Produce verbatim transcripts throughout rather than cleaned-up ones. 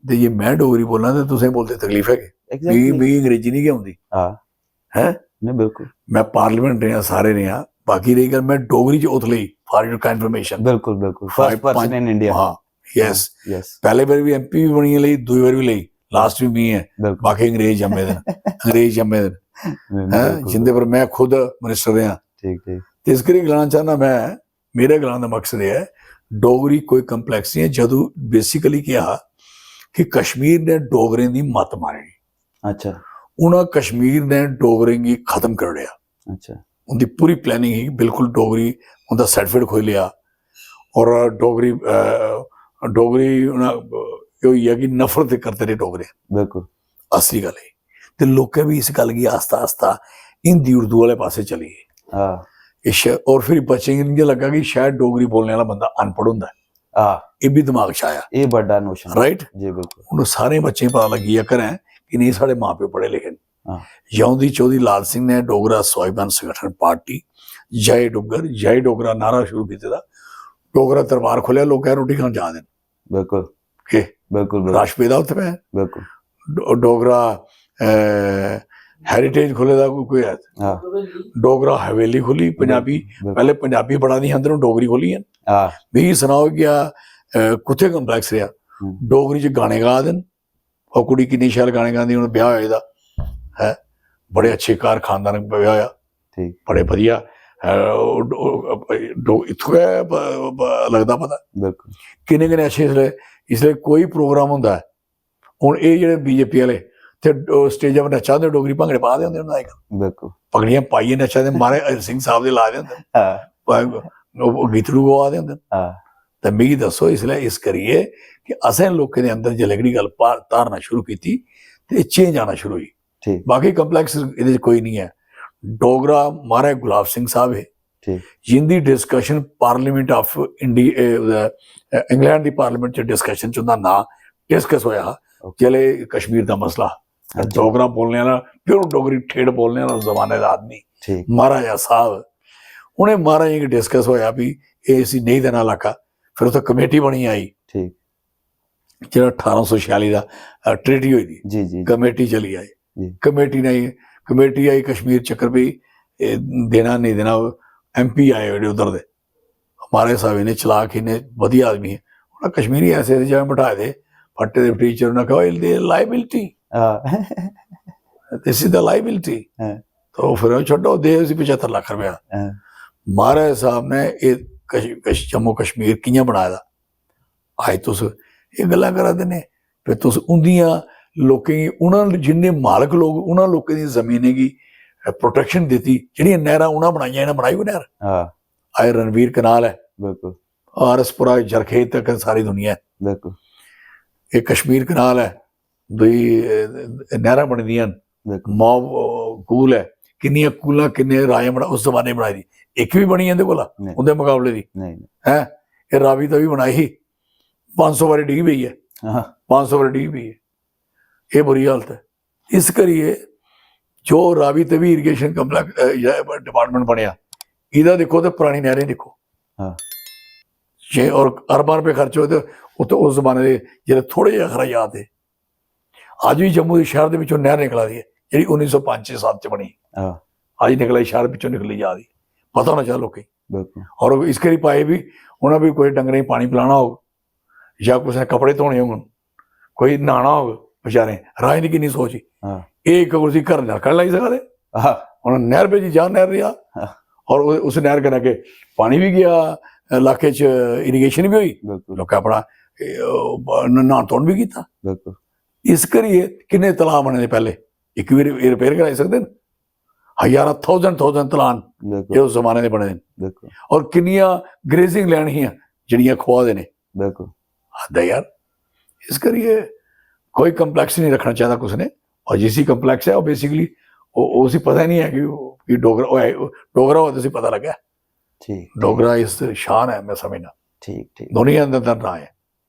ते जे में डोगरी बोलां ते तुसें बोलदे तकलीफ है कि मिगी एग्जैक्टली मिगी अंग्रेजी नहीं गै औंदी। हां हैं? नहीं, बिल्कुल। मैं पार्लियामेंट रेहा, सारे रेहा, बाकी रेही गल्ल, मैं डोगरी च उस लेई, for your confirmation, बिल्कुल, बिल्कुल। First person in India. हाँ, यस। यस। पहले बार भी एमपी भी बनी लेई, दूई बार भी लेई, लास्ट भी मी है। बिल्कुल। बाकी अंग्रेज जम्मे दे न, अंग्रेज जम्मे दे न। नहीं, हैं, बिल्कुल, जिंदे पर मैं खुद मिनिस्टर रेहा। ठीक, ठीक। ते इस करी गलाना चाहना मैं, मेरे गलाने दा मकसद एह् ऐ, डोगरी कोई कम्प्लेक्स नहीं है। जदू बेसिकली केह् हा कि कश्मीर ने डोगरें दी मत मारी, अच्छा, उन्हें कश्मीर ने डोगरें गी खत्म करी ओड़ेआ। अच्छा। उंदी पूरी प्लानिंग ही, बिल्कुल डोगरी, उंदा सर्टिफिकेट खोई लिया और डोगरी, अ, डोगरी उन्हें, अ, एह् होई गेआ कि नफरत करदे रेह् डोगरे। बिल्कुल। असली गल्ल एह्। ते लोकें बी इस गल्ल गी आस्ता आस्ता हिंदी उर्दू आह्ले पासै चली गे। हां। इस, और फिर बच्चें गी इ'यां लग्गा कि शायद डोगरी बोलने आह्ला बंदा अनपढ़ होंदा ऐ। हां। एह् बी दमाग च आया। एह् बड्डा नोशन। राइट? जी, बिल्कुल। हून सारें बच्चें गी पता लग्गी गेआ घरें कि नेईं, साढ़े मां प्यो पढ़े लिखे न। हां। जौं दी चौधरी लाल सिंह ने डोगरा स्वाभिमान संगठन पार्टी, जय डुग्गर, जय डोगरा नारा शुरू कीते दा, डोगरा दरबार खोलेआ, लोकें रोटी खान जा दे न। बिल्कुल। केह्? बिल्कुल, बिल्कुल। रश पेदा उत्थै पै। बिल्कुल। डो-, डोगरा, अ, हेरिटेज खोले दा कोई, कोई है? हां। डोगरा हवेली खोली, पंजाबी, बिल्कुल। पैह्ले पंजाबी पढ़ा दी ही, अंदरों डोगरी खोली है। हां। मिगी सनाओ क्या, अ, कुत्थै कम्प्लेक्स रेहा? हम्म। डोगरी च गाने गा दे न। ओह् कुड़ी किन्नी शैल गाने गांदी, हून ब्याह होए दा है, बड़े अच्छे घर खानदान ब्याह होया, ठीक। बड़े बधिया, अ, ओह् डो-, डो-, इत्थूं गै ब-, ब-, लगदा पता। बिल्कुल। किन्ने किन्ने अच्छे इसलै, इसलै कोई प्रोग्राम होंदा ऐ, हून एह् जेह्ड़े बीजेपी आह्ले ते स्टेजा पर नच्चा दे डोगरी भांगड़े पा दे होंदे न अजकल। बिल्कुल। पगड़ियां पाइयै नच्चा दे, महाराज हरि सिंह साहब दे लाए दे होंदे न। हां। ओह् गीतड़ू गवा दे होंदे न। हां। ते मिगी दस्सो इसलै इस करियै कि असें लोकें दे अंदर जिसलै एह्कड़ी गल्ल पा-, धारना शुरू कीती ते चेंज आना शुरू होई। ठीक। बाकी कम्प्लेक्स एह्दे च कोई निं ऐ। डोगरा महाराज गुलाब सिंह साहब हे, ठीक। जिंदी discussion parliament of India, England दी पार्लियामेंट च डिस्कशन च उंदा नांऽ डिस्कस होया हा, ओके। जिसलै कश्मीर दा मसला हा। अच्छा। डोगरा बोलने आह्ला, प्योर डोगरी ठेठ बोलने आह्ला उस जमाने दा आदमी, ठीक। महाराजा साहब, उ'नें महाराजें गी डिस्कस होया भी एह् इसी नेईं देना इलाका। फिर उत्थै कमेटी बनी आई, ठीक। जेह्ड़ा ठारां सौ छेआली दा, अ, ट्रीटी होई दी, जी, जी, जी। कमेटी चली आई। जी। कमेटी ने, कमेटी आई कश्मीर चक्कर भी, एह् देना नेईं देना, एमपी आए जेह्ड़े उद्धर दे, महाराज साहब इन्ने चलाक, इन्ने बधिया आदमी हे। उ'नें कश्मीरी ऐसे ऐसे जगह बठाए दे, फट्टे दे टीचर, उ'नें आखेआ, "एह् लाइबिलिटी, हां। This is the liability." हां। तो फिर ओह् छड्डो, दे उसी पचहत्तर लक्ख रपेआ। हां। महाराज साहब ने एह् कश-, कश-, जम्मू कश्मीर कि'यां बनाए दा? अज्ज तुस एह् गल्लां करा दे ने, फिर तुस उंदियां लोकें गी, उ'नें जिन्ने मालक लोक, उ'नें लोकें दी जमीनें गी प्रोटेक्शन दित्ती, जेह्ड़ियां नैह्रां उ'नें बनाइयां, इ'नें बनाई कोई नैह्र? हां। अज्ज रणवीर कनाल ऐ, बिल्कुल। आर एस पुरा, जरखेज तक सारी दुनिया ऐ। बिल्कुल। एह् कश्मीर कनाल ऐ, दूई, अ, नैह्रां बनी दियां न, बिल्कुल। मॉब, अ, कूल ऐ, किन्नियां कूलां, किन्ने राजें बना-, उस जमाने बनाई दी, इक बी बनी इं'दे कोला, नहीं। उं'दे मकाबले दी, नहीं, नहीं। हैं? एह् रावी तवी बनाई ही, पंज सौ बारी डिग्गी पेई ऐ, हां। पंज सौ बारी डिग्गी पेई ऐ। एह् बुरी हालत ऐ। इस करियै जो रावी तवी इरीगेशन कम्प्लैक्स, अ, जेह्ड़ा डिपार्टमेंट बनेआ, एह्दा दिक्खो ते परानी नैह्रें दिक्खो। हां। जे और अरबां रपेऽ खर्च होए ते उत्थै उस जमाने दे जेह्ड़े थोह्ड़े जेह् खरा याद हे। अज्ज बी जम्मू दे शैह्र दे बिच्चों नैह्र निकला दी ऐ, जेह्ड़ी उन्नी सौ पंज छे सत्त च बनी। हां। अज्ज निकला दी, शैह्र बिच्चों निकली जा दी। पता होना चाहिदा लोकें गी। बिल्कुल। और इस करी पाए बी, उ'नें बी कोई डंगरें गी पानी पलाना होग, जां कुसै ने कपड़े धोने होङन, कोई न्हाना होग बेचारें, राज दी किन्नी सोच ही। हां। एह् इक उसी घर नलका लाई सकदे। हां। उ'नें नैह्र भेजी, जा नैह्र दी आ। हां। और उ-, उस नैह्र कन्नै अग्गें पानी बी गेआ, इलाके च इरीगेशन बी होई, बिल्कुल। लोकें अपना, ए, ओ, ब-, न-, न्हान धोन बी कीता। बिल्कुल। इस करियै किन्ने तलाऽ बने दे पैह्ले, इक बी रि-, रिपेयर कराई सकदे न। हजारां, थाउजेंड, थाउजेंड तलाऽ न बिल्कुल। जेह्ड़े उस जमाने दे बने दे न। बिल्कुल। और किन्नियां ग्रेजिंग लैंड हियां जेह्ड़ियां खोआ दे ने। बिल्कुल। हद ऐ यार। इस करियै कोई कम्प्लैक्स नहीं रखना चाहिदा कुसै ने, और जिसी कम्प्लैक्स है, वो बेसिकली, वो, वो उसी पता ही नहीं है कि, कि डोगरा, वो है, डोगरा होऐ ते उसी पता लग्गै। ठीक। डोगरा इस शान है, मैं समझना। ठीक, ठीक। दुनिया दे अंदर नां ऐ।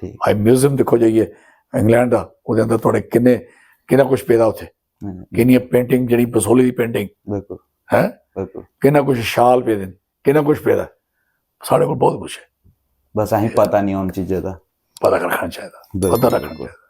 ठीक। अज्ज म्यूजियम दिक्खो जाइयै इंग्लैंड दा, ओह्दे अंदर थुआढ़े किन्ने, किन्ना कुछ पेदा उत्थै। हम्म। किन्नियां पेंटिंग, जेह्ड़ी बसोहली दी पेंटिंग, बिल्कुल। हैं? बिल्कुल। किन्ना कुछ शाल पेदे न, किन्ना कुछ पेदा। साढ़े कोल बहुत कुछ है। बस असें पता नहीं उन चीजें दा। पता रक्खना चाहिदा, बिल्कुल, पता रक्खना बिल्कुल। चाहिदा।